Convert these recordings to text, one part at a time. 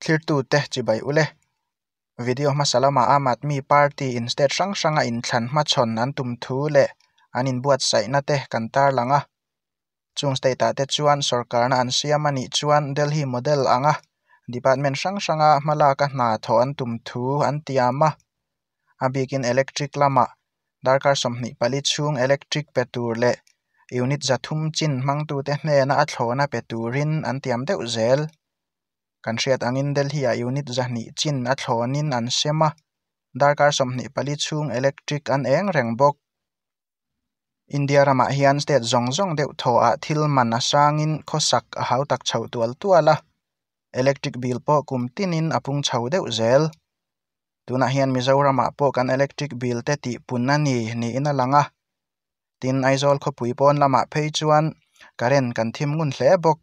Thlirtute chibai ule. Video hmasa lamah Aam Aadmi Party in state hrang hranga inthlan hmachhawn an tum thu leh an inbuatsaihna te kan tarlang a. Chung state ah te chuan sorkarna an siam a nih chuan Delhi model anga department hrang hranga hmalaka hna thawh an tum thu an tiam a. A bikin electric lamah darkar 24 chhung electric pe tur leh unit 300 chin hmangtute hnena a thlawna pe turin an tiam deuh zel. Kan hriat angin Delhi ah unit 200 chin a thlawnin an sem a, darkar 24 chhung electric an eng reng bawk. India ramah hian state zawng zawng deuh thaw ah thil man a sangin khawsak a hau tak chho tual tual a, electric bill pawh kum tinin a pung chho deuh zel. Tunah hian Mizoramah pawh kan electric bill te tih pun a ni niin a lang a. Tin, Aizawl khawpui pawn lamah phei chuan current kan thim ngun hle bawk.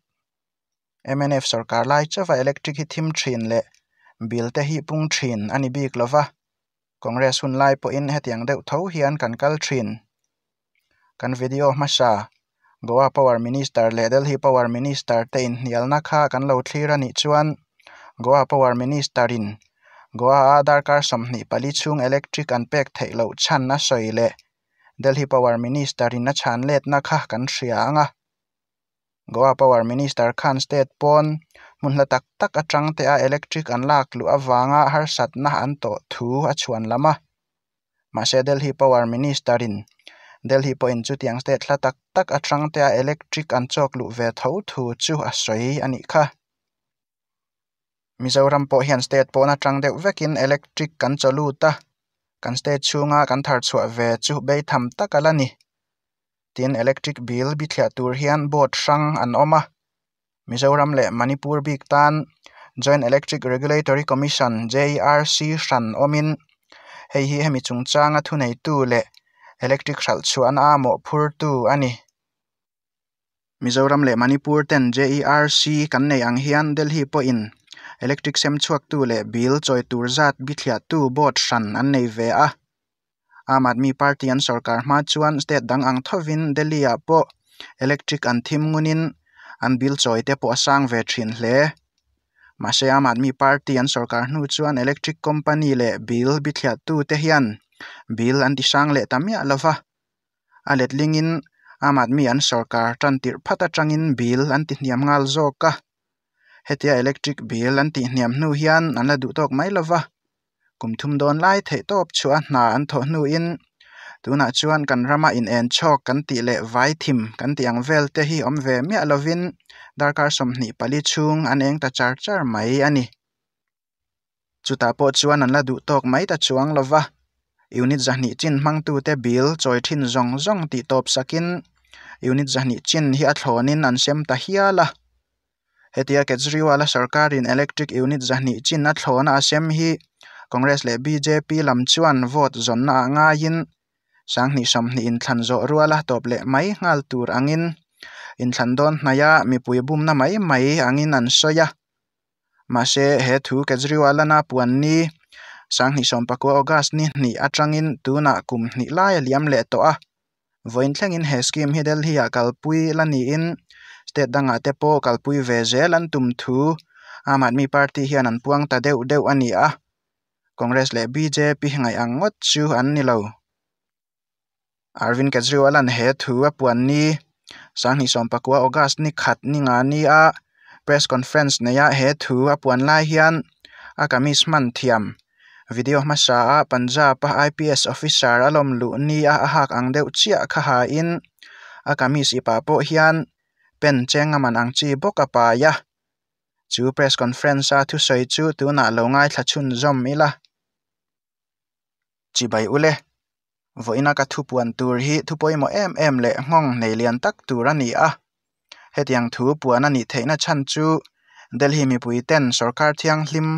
MNF sorkar lai chauha electric hi thim thin leh bill te hi pung thin a ni bik lova. Congress hun lai pawhin hetiang deuh tho hian kan kal thin. Kan video hmasa Goa Power Minister leh Delhi Power Minister te inhnialna kha kan lo thlir a nih chuan Goa Power Minister in Goa a darkar 24 chhung electric an pek theih loh chhan a sawi leh Delhi Power Minister in a chhan letna kha kan hria anga. Goa Power Minister khan state pawn hmun hla tak tak atang te a electric an lak luh awanga harsatna an tawh thu a chhuan lam a. Mahse Delhi Power Minister in Delhi pawhin chutiang state hla tak tak atang te a electric an chawk luh ve tho thu chu a sawi a nih kha. Mizoram pawh hian state pawn atang deuh vekin electric kan chaw lut a, kan state chhunga kan thar chhuah ve chu beitham tak ala ni. Tin, electric bill bithliah tur hian board hrang an awm a. Mizoram leh Manipur bik tan Joint Electric Regulatory Commission JERC hran awmin hei hi hemi chungchanga thuneitu leh electric hralh chhuahna a mawhphurtu a ni. Mizoram leh Manipur ten JERC kan nei ang hian Delhi pawhin electric sem chhuaktu leh bill chawi tur zat bithliahtu board hran an nei ve a. Aam Aadmi Party an sorkar hma chuan state dang ang thovin Delhi ah pawh electric an thim ngunin an bill chawi te pawh a sang ve thin hle. Mahse Aam Aadmi Party an sorkar hnu chuan electric company leh bill bithliahtu te hian bill an ti sang leh ta miah lova. A letlingin Aam Aadmi an sorkar tan tirh phat atangin bill an ti hniam nghal zawk a. Hetia electric bill an tih hniam hnu hian an la duh tawk mai lova. Kum thum dawn lai theih tawp chhuah hna an thawh hnuin tunah chuan kan rama in en chhawk kan tih leh vai thim kan tih ang vel te hi awm ve miah lovin darkar 24 chhung an eng ta char char mai a ni. Chutah pawh chuan an la duh tawk mai ta chuang lova. Unit 200 chin hmangtute bill chawi thin zawng zawng tih tawp sakin unit 200 chin hi a thlawnin an sem ta hial a. Hetia Kejriwal a sarkarin electric unit 200 chin a thlawna a sem hi Congress leh BJP lam chuan vote zawnna ah ngaiin 2020 inthlan zawh ruala tawp leh mai nghal tur angin inthlan dawn hnaia mipui bumna mai mai angin an sawi a. Mahse he thu Kejriwal ana puan ni 2019 August ni hnih atangin tunah kum hnih lai a liam leh tawh a. Vawiin thlengin he scheme hi Delhi ah kalpui la niin state dangah te pawh kalpui ve zel an tum thu Aam Aadmi Party hian an puang ta deuh deuh a ni a. Congress leh BJP ngaih ang ngawt chu an ni lo. Arvind Kejriwal an he thu a puan ni 2019 August ni khat ni nga ni a press conference neia he thu a puan lai hian a kamis hman thiam video hmasa a Punjab a IPS officer a lawm luh ni a a hak ang deuh chiah kha ha in a kamis ipa pawh hian pen cheng a man ang chi bawk a pai a. Chu press conference a thusawi chu tunah lo ngaithla chhun zawm ila. Chibai ule. Vawiina ka thu puan tur hi thu pawimawh em em leh nghawng nei lian tak tur a ni a. Hetiang thu puan a nih theihna chhan chu Delhi mipui ten sorkar thianghlim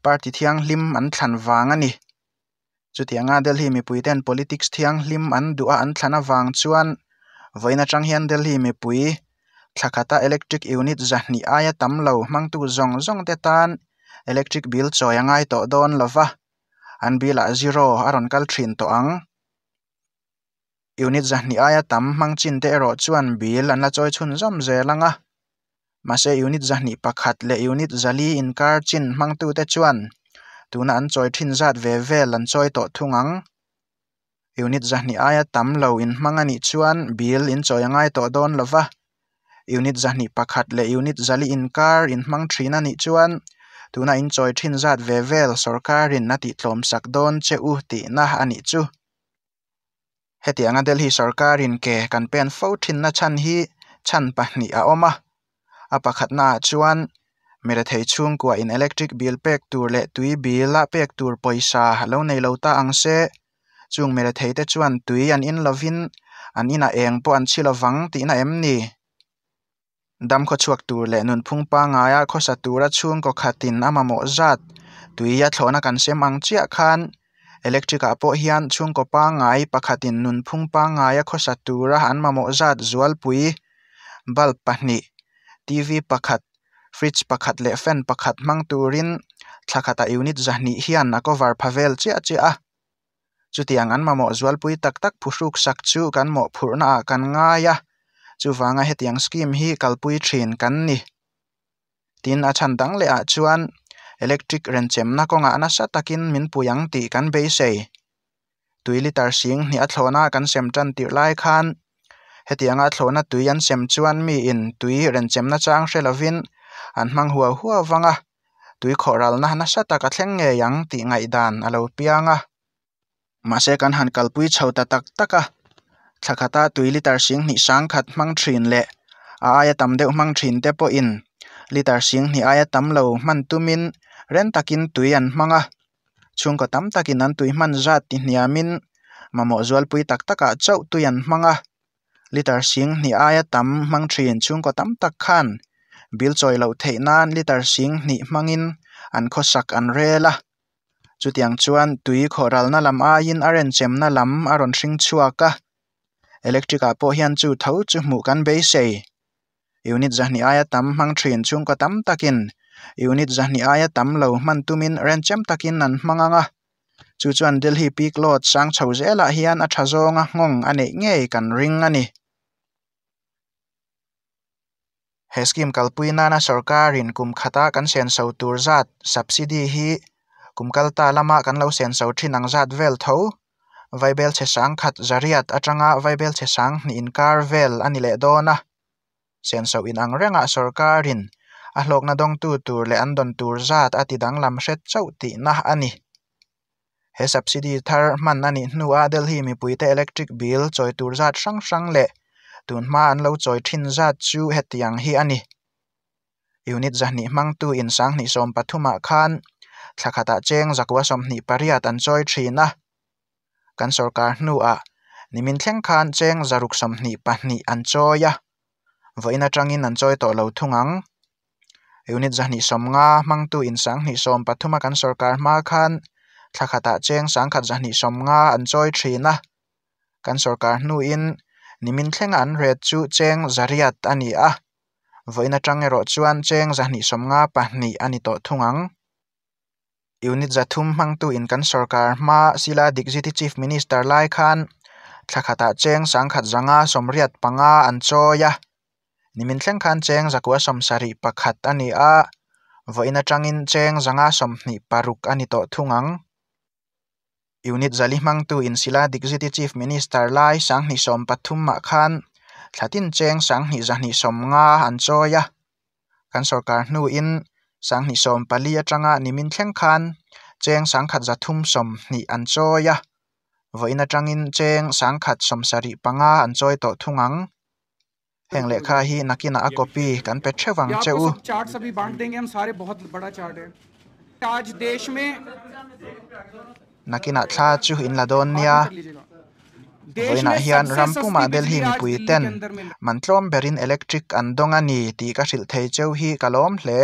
party thianghlim an thlan vang a ni. Chutianga Delhi mipui ten politics thianghlim an duh a an thlan avang chuan vawiin atang hian Delhi mipui thlakhata electric unit 200 aia tam lo hmangtu zawng zawng te tan electric bill chawi a ngai tawh dawn lova. An bill ah zero a rawn kal thin tawh ang. Unit 200 aia tam hmang chin te erawh chuan bill an la chawi chhun zawm zel anga. Mahse unit 201 leh unit 400 inkar chin hmangtute chuan tuna an chawi thin zat ve vel an chawi tawh thung ang. Unit 200 aia tam lo inhmang a nih chuan bill in chawi a ngai tawh dawn lo va. Unit 201 leh unit 400 inkar inhmang thin a nih chuan tuna in chawi thin zat ve vel sorkarin a tihtlawmsak dawn che u tihna a nih chu. Hetianga Delhi sorkarin ke kan pen fo thinna chhan hi chhan pahnih a awm a. A pakhatnaah chuan mirethei chhungkua in electric bill pek tur leh tui bill a pek tur pawisa lo nei lo ta ang se. Chung mirethei te chuan tui an in lovin an inah eng pawh an chhi lovang tihna em ni? Dam khawchhuak tur leh nunphung pangngaia khawsa tura chhungkaw khatin a mamawh zat tui a thlawhna kan sem ang chiah khan electric ah pawh hian chhungkaw pangngai pakhatin nunphung pangngaia khawsa tura an mamawh zat zualpui bulb pahnih, TV pakhat, fridge pakhat leh fan pakhat hmang turin thla khatah unit 200 hian a cover pha vel chiah chiah a. Chutiang an mamawh zualpui tak tak phuhruk sak chu kan mawhphurhna ah kan ngai a, chuvanga hetiang scheme hi kalpui thin kan ni. Tin, a chhan dang leh ah chuan electric renchemna kawngah nasa takin min pui ang tih kan beisei. Tui litre 2000 a thlawhna kan sem tan tirh lai khan hetianga thlawhna tui an sem chuan miin tui renchemna chang hre lovin an hmang huau huau vang a, tui khawhralna nasa tak a thleng ngei ang tih ngaihdan a lo piang a. Mahse kan han kalpui chho ta tak tak a, thla khata tui litre 2100 hmang thin leh a aia tam deuh hmang thin te pawhin litre 2000 aia tam lo hman tumin ren takin tui an hmang a. Chhungkaw tam takin an tui hman zat ti hniamin mamawh zualpui tak takah chauh tui an hmang a. Litre 2000 aia tam hmang thin chhungkaw tam tak khan bill chawi loh theih nan litre 2000 hmangin an khawsak an rel a. Chutiang chuan tui khawhralna lam aiin a renchemna lam a rawn hring chhuak a. Electric ah pawh hian chu tho chu hmuh kan beisei. Unit 200 aia tam hmang thin chhungkaw tam takin unit 200 aia tam lo hman tumin renchem takin an hmang ang a. Chu chuan Delhi peak load sang chho zelah hian a tha zawnga nghawng a neih ngei kan ring a ni. He scheme kalpui nana sorkarin kum khata kan senso tur zat subsidy hi kum kalta lama kan lo senso thin ang zat vel tho. Vaibel che 1000 800 atanga vaibel che 2000 inkar vel ani leh dawn a. Senso in ang renga sorkarin a hlawkna dawngtu tur leh an dawn tur zat a ti danglam hret chauh tihna a ni. He subsidy thar hman a nih hnuah Delhi mipuite electric bill chawi tur zat hrang hrang leh tunhma an lo chawi thin zat chu hetiang hi a ni. Unit 200 hmangtu in 2023 ah khan thla khatah cheng 928 an chawi thin a. Kan sorkar hnuah nimin thleng khan cheng 622 an chawi a. Vawiin atangin an chawi tawh lo thung ang. Unit 250 hmangtu in 2023 a kan sorkar hma khan thla khatah cheng 1250 an chawi thin a. Kan sorkar hnuin nimin thlenga an ret chu cheng 800 a ni a. Vawiin atang erawh chuan cheng 252 a ni tawh thung ang. Unit 300 hmangtu in kan sorkar hma Sheila Dikshit Chief Minister lai khan thla khatah cheng 1185 an chawi a. Nimin thleng khan cheng 971 a ni a. Vawiin atangin cheng 526 a ni tawh thung ang. Unit 400 hmangtu in Sheila Dikshit Chief Minister lai 2023 ah khan thlatin cheng 2250 an chawi a. Kan sorkar hnuin 2024 atanga nimin thleng khan cheng 1320 an chawi a. Vawiin atangin cheng 1075 an chawi tawh thung ang. Heng lehkha hi nakina a copy kan pe theuh ang che u. Chart sabhi baant denge hum sare bahut bada chart hai. Aaj desh mein Nakina thla chu in la dawn nia. Vawiinah hian rampuma Delhi mipui ten man tlawm berin electric an dawng a ni tih ka hrilh thei cheu hi ka lawm hle.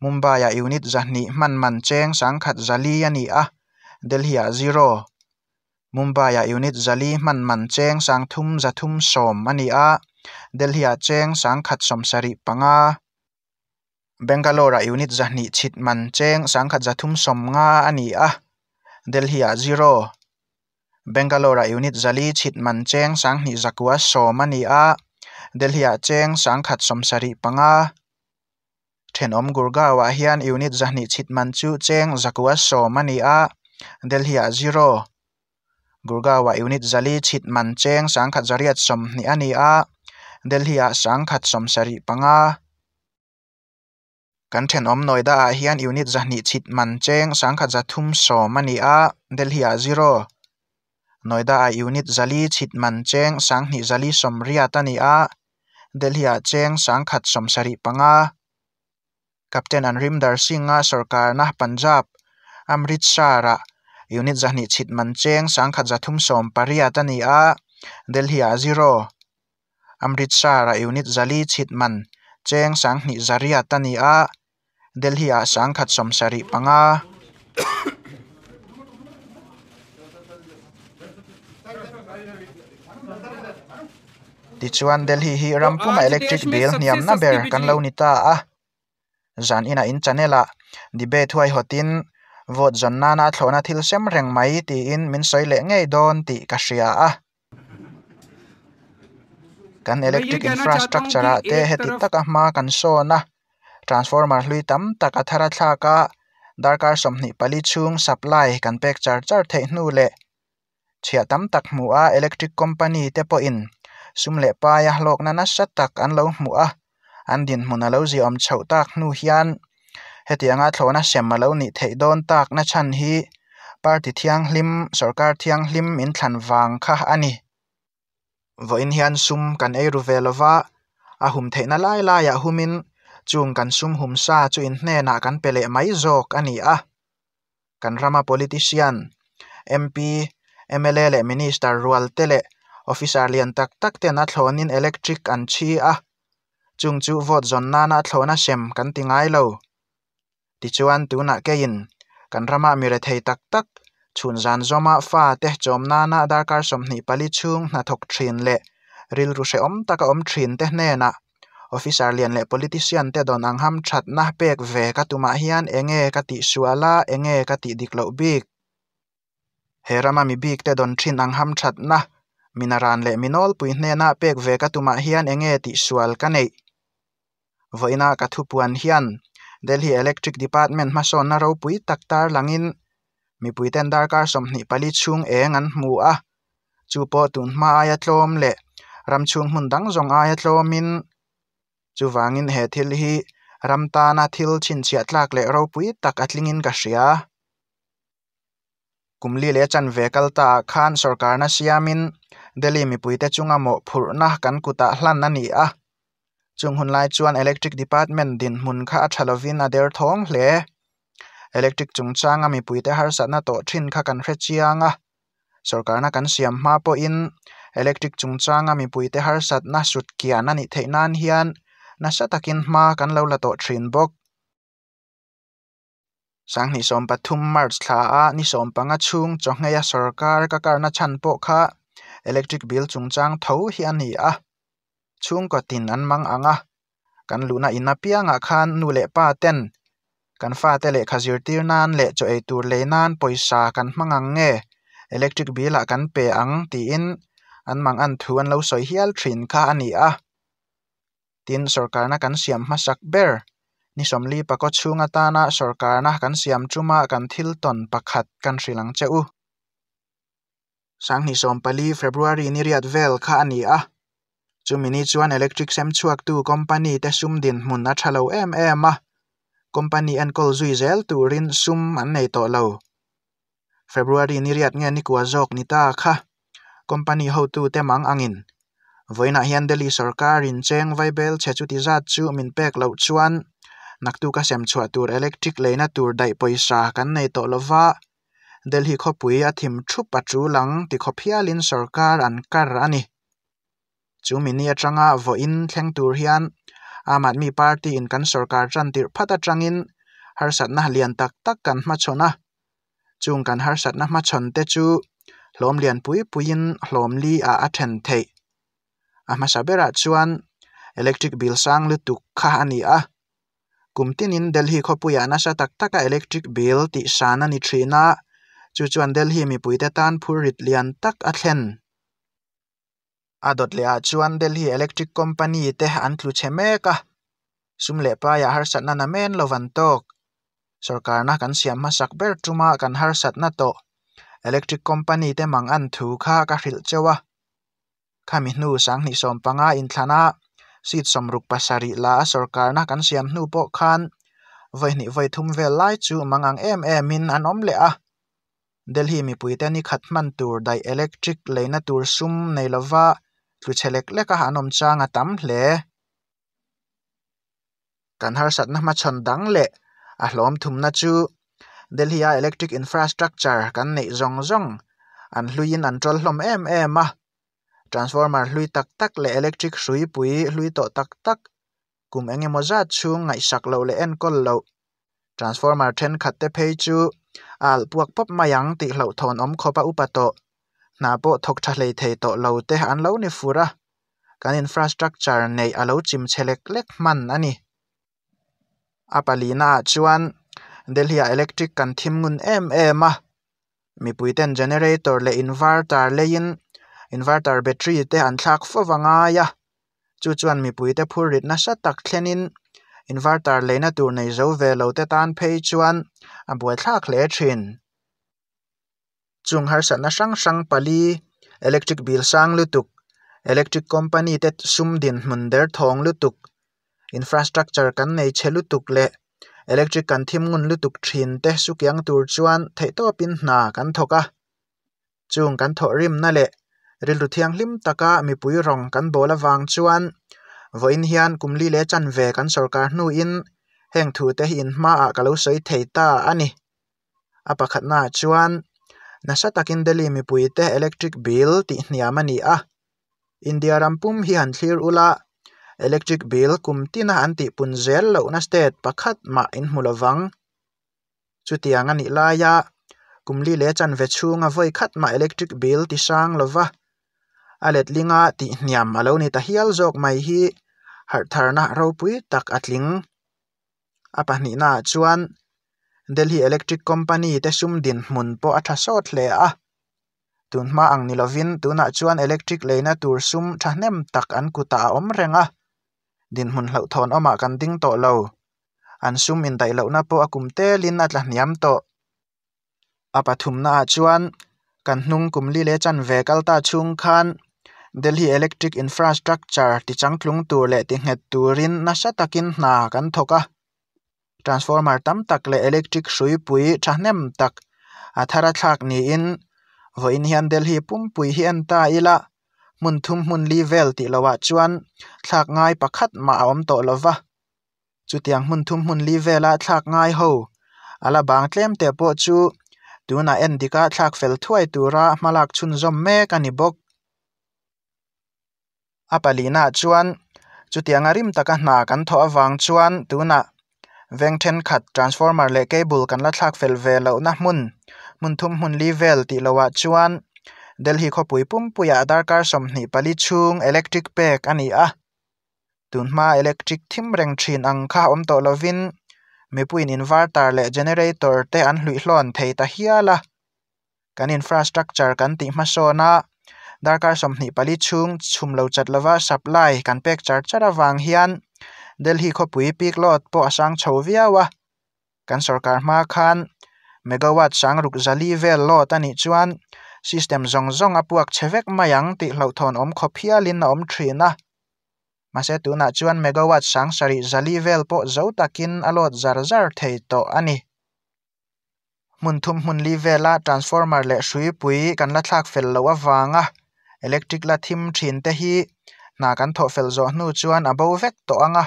Mumbai ah unit 200 hman man cheng 1100 a ni a, Delhi ah 0. Mumbai ah unit 400 hman man cheng 3310 a ni a, Delhi ah cheng 1075. Bangalore ah unit 200 chhit man cheng 1350 a ni a, Delhi ah 0. Bangalore ah unit 400 chhit man cheng 2910 a ni a, Delhi-ah cheng 1175. Thenawm Gurgaon-ah hian unit 200 chhit man chu cheng 910 a ni a, Delhi-ah zero. Gurgaon-ah unit 400 chhit man cheng 1820 a ni a, Delhi-ah 1175. Kan thenawm Noida-ah hian unit 200 chhit man cheng 1310 a ni a, Delhi-ah zero. Noida-ah unit 400 chhit man cheng 2480 a ni a, Delhi-ah cheng 1175. Captain Amrinder Singh-a sorkarna Punjab, Amritsar-ah unit 200 chhit man cheng 1380 a ni a, Delhi-ah zero. Amritsar-ah unit 400 chhit man cheng 2800 a ni a, Delhi-ah 1175. Tichuan Delhi hi तो ram puma आज electric देश में bill सबसे hniamna सस्ती ber kan बिजली lo ni ta a. Zan inah in channel ah debate huai hawtin vote zawn nana thlawhna thil sem reng mai tiin min sawi leh ngei dawn tih ka hria a. Kan मैं ये electric कहना चाहता हूं infrastructure कि ah te एक heti तरफ taka hma kan sawn a, transformer hlui tam tak a thar a thlak a, darkar 24 chhung supply kan pek char char theih hnu leh chhiah tam tak hmuh a electric company te pawhin sum leh paia hlawkna nasa tak an lo hmuh a, an dinhmun a lo ziawm chhoh tak hnu hian hetianga thlawhna sem a lo nih theih dawn tak na chhan hi party thianghlim sorkar thianghlim in thlan vang kha a ni. Vawiin hian sum kan ei ru ve lova, a hum theihna lai laiah humin chung kan sum hum sa chu in hnenah kan pe leh mai zawk a ni a. Kan rama politician, MP, MLA leh minister rual te leh officer lian tak tak ten a thlawnin electric an chhi a, chung chu vote zawn nana thlawhna sem kan ti ngai lo. Tichuan tunah keiin kan rama mi rethei tak tak chhun zan zawma fa te chawm nana darkar 24 chhung hnathawk thin leh rilru hrehawm taka awm thin te hnenah officer lian leh politician te dawn ang ham thatna pek ve ka tumah hian enge ka tih suala enge ka tih dik loh bik. He rama mi bik te dawn thin ang ham thatna minaran leh minawlpui hnena pek ve ka tumah hian enge tih sual ka neih. Vawiina ka thupuan hian Delhi Electric Department hmasawnna ropui tak tar langin mipuiten darkar 24 chhung eng an hmu a, chu pawh tun hma aia tlawm leh ram chhung hmun dang zawng aia tlawmin chuwangin he thil hi ram tana thil chhinchhiah tlak leh ropui tak a tlingin ka hria. Kumli leh chan ve kal ta ah khan sorkarna siamin Delhi mipuite chunga mawh phurhna kan kutah hlan a ni a. Chung hun lai chuan electric department dinhmun kha a tha lovin a der thawng hle. Electric chungchanga mipuite harsatna tawh thin kha kan hre chiang a. Sorkarna kan siam hma pawhin electric chungchanga mipuite harsatna sut kian a nih theih nan hian nasa takin hma kan lo la tawh thin bawk. 2013 March thla a ni 15 chhung chawhngei a sorkar ka karna chhan pawh kha electric bill chungchang tho hi a ni a. Chhungkaw tin an mang ang a, kan luhna in apiangah khan nu leh pa ten kan fa te lehkha zirtir nan leh chaw ei tur lei nan pawisa kan hmang ang nge electric bill ah kan pe ang tiin an mang an thu an lo sawi hial thin kha a ni a. Tin sorkarna kan siam hmasak ber ni 44 chhung atana sorkarna kan siam tuma kan thil tawn pakhat kan hrilh ang che u. 2014 February ni riat vel kha a ni a. Chumi ni chuan electric sem chhuak tu company te sum dinhmun a tha lo em em a, company enkawl zui zel turin sum an nei tawh lo. February ni riat nge ni kua zawk ni ta kha company hotu te mang angin vawiinah hian Delhi sorkarin cheng vaibel chhe chuti zat chu min pek loh chuan naktuka sem chhuah tur electric leina tur daih pawisa kan nei tawh lova, Delhi khawpui a thim thup a tulang ti khawp hialin sorkar an kar a ni. Chumi ni atanga vawiin thleng tur hian Aam Aadmi Party in kan sorkar tan tirh phat atangin harsatna lian tak tak kan hmachhawn a. Chung kan harsatna hmachhawn te chu hlawm lian pui puiin hlawm li ah a then theih. A hmasa berah chuan electric bill sang lutuk kha a ni a. Kum tinin Delhi khawpuiah nasa tak taka electric bill tih san a ni thin a, chu chuan Delhi mipuite tan phurrit lian tak a thlen. A dawt lehah chuan Delhi Electric Company te an tlu chhe mek a, sum leh paiah harsatna namen lo an tawk. Sorkarna kan siam hmasak ber tuma kan harsatna tawh Electric Company te mang an thu kha ka hrilh cheu a. Khami hnu 2015 inthlana seat 67 la a sorkarna kan siam hnu pawh khan vawi hnih vawi thum vel lai chu mang ang em emin an awm leh a. Delhi mipuite ni khat hman tur daih electric leina tur sum nei lova tlu chhe lek lek a an awm chang a tam hle. Kan harsatna hmachhawn dang leh a hlawm thumna chu Delhi-a electric infrastructure kan neih zawng zawng an hluiin an ṭawl hlawm em em a. Transformer hlui tak tak leh electric hruipui hlui tawh tak tak kum eng emaw zat chhung ngaihsak loh leh enkawl loh transformer thenkhat te phei chu a alh puak pawp mai ang tih hlauhthawn awm khawp a upa tawh. Hna pawh thawk tha hlei thei tawh lo te an lo ni fur a, kan infrastructure neih a lo chim chhe lek lek hman a ni. A palina ah chuan Delhi ah electric kan thim ngun em em a, mipui ten generator leh inverter leiin inverter battery te an thlak fo va ngai a, chu chuan mipui te phur rit nasa tak thlenin inverter leina tur nei zo ve lo te tan phei chuan a buaithlak hle thin. Chung harsatna hrang hrang pali, electric bill sang lutuk, electric company te sum dinhmun derthawng lutuk, infrastructure kan nei chhe lutuk leh electric kan thim ngun lutuk thin te sukiang tur chuan theihtawpin hna kan thawk a. Chung kan thawhrimna leh rilru thianghlim taka mipui rawng kan bawl avang chuan vawiin hian kum li leh chanve kan sorkar hnuin heng thute hi inhmaah ka lo sawi thei ta a ni. A pakhatnaah chuan nasa takin Delhi mipuite electric bill tih hniam a ni a. India ram pum hi han thlir ula, electric bill kum tina an tihpun zel lohna state pakhat mah in hmu lovang. Chutiang a nih laia kum li leh chanve chhunga vawi khat mah electric bill ti hrang lova a letlinga tih hniam a lo ni ta hial zawk mai hi harhtharna ropui tak a tling. A pahnihnaah chuan Delhi Electric Company te sum dinhmun pawh a tha sawt hle a. Tunhma ang ni lovin tunah chuan electric leina tur sum thahnem tak an kutah a awm reng a, dinhmun hlauhthawn awmah kan ding tawh lo. An sum indaih lohna pawh a kum telin a tla hniam tawh. A pathumnaah chuan kan hnung kum li leh chanve kal ta chhung khan Delhi Electric Infrastructure tichangtlung tur leh tinghet turin nasa takin hna kan thawk a. Transformer tam tak leh electric hruipui thahnem tak a thar a thlak niin vawiin hian Delhi pumpui hi en ta ila hmun thum hmun li vel tih lohah chuan thlak ngai pakhat mah a awm tawh lova. Chutiang hmun thum hmun li vela thlak ngai ho a la bang tlem teh pawh chu tunah en dika thlak fel thuai tura hmalak chhunzawm mek a ni bawk. A palinaah chuan chutianga rim taka hna kan thawh avang chuan tunah veng thenkhat transformer leh cable kan la thlak fel ve lohna hmun hmun thum hmun li vel tih lohah chuan Delhi khawpui pumpuiah darkar 24 chhung electric pek a ni a. Tunhma electric thim reng thin ang kha awm tawh lovin mipuiin inverter leh generator te an hluihlawn thei ta hial a. Kan infrastructure kan tih hmasawn a, darkar 24 chhung chhum lo chat lova supply kan pek char char avang hian Delhi khawpui peak load pawh a sang chho viau a. Kan sorkar hma khan megawatt sang ruk zali vel load a nih chuan system zawng zawng a puak chhe vek mai ang tih hlauhthawn awm khawp hialin a awm thin a. Mahse tunah chuan megawatt sang sarih zali vel pawh zo takin a load zar zar thei tawh a ni. Hmun thum hmun li vela transformer leh hruipui kan la thlak fel loh avanga electric la thim thin te hi hna kan thawh fel zawh hnu chuan a bo vek tawh ang a,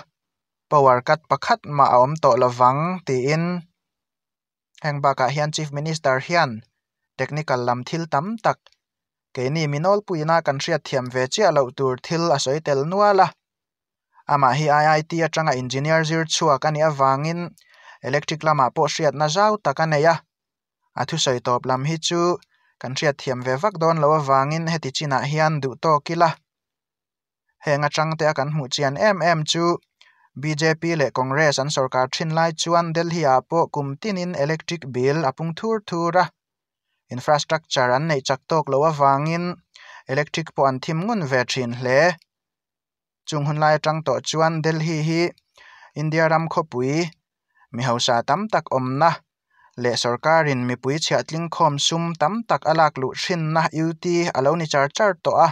power cut pakhat mah a awm tawh lovang tiin heng bakah hian Chief Minister hian technical lam thil tam tak keini mi nawlpuina kan hriatthiam ve chiah loh tur thil a sawi tel nual a. Amah hi IIT atanga engineer zir chhuak a nih avangin electric lamah pawh hriatna zau tak a nei a. A thusawi tawp lam hi chu kan hriatthiam ve vak dawn loh avangin heti chinah hian duh tawk ila. Heng atang te a kan hmuh chian em em chu bjp leh Congress an sorkar thin lai chuan Delhi ah pawh kum tinin electric bill a pung thur thur a. Infrastructure an neih chak tawk loh avangin Electric pawh an thim ngun ve thin hle. Chung hun lai atang tawh chuan Delhi hi India ram khawpui mi hausa tam tak awmna leh sorkarin mipui chhiahtling khawm sum tam tak a lak luh thinna UT a lo ni char char tawh a.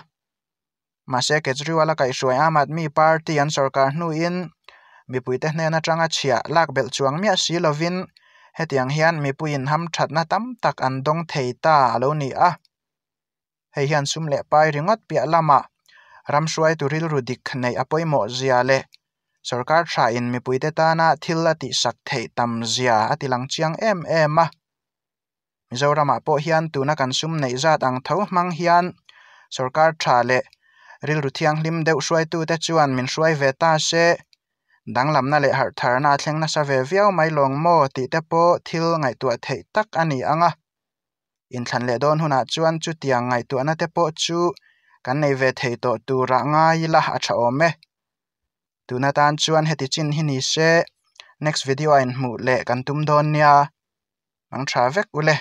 Mahse Kejriwal a kaihhruai Aam Aadmi Party an sorkar hnuin mipuite hnen atanga chhiah lak belh chuang miah si lovin hetiang hian mipuiin hamthatna tam tak an dawng thei ta a lo ni a. Hei hian sum leh pai ringawt piah lamah ram hruaitu rilru dik neih a pawimawh zia leh sorkar thain mipuite tana thil a tihsak theih tam zia a ti lang chiang em em a. Mizoramah pawh hian tuna kan sum neih zat ang tho hmang hian sorkar tha leh rilru thianghlim deuh hruaitute chuan min hruai ve ta se, danglamna leh harhtharna a thleng nasa ve viau mai lawng maw tih te pawh thil ngaihtuah theih tak a ni ang a. Inthlan leh dawn hunah chuan chutiang ngaihtuahna te pawh chu kan nei ve thei tawh turah ngai ila a tha awm e. Tun atan chuan heti chin hi ni se, next video a inhmuh leh kan tum dawn nia. Mang tha vek ule.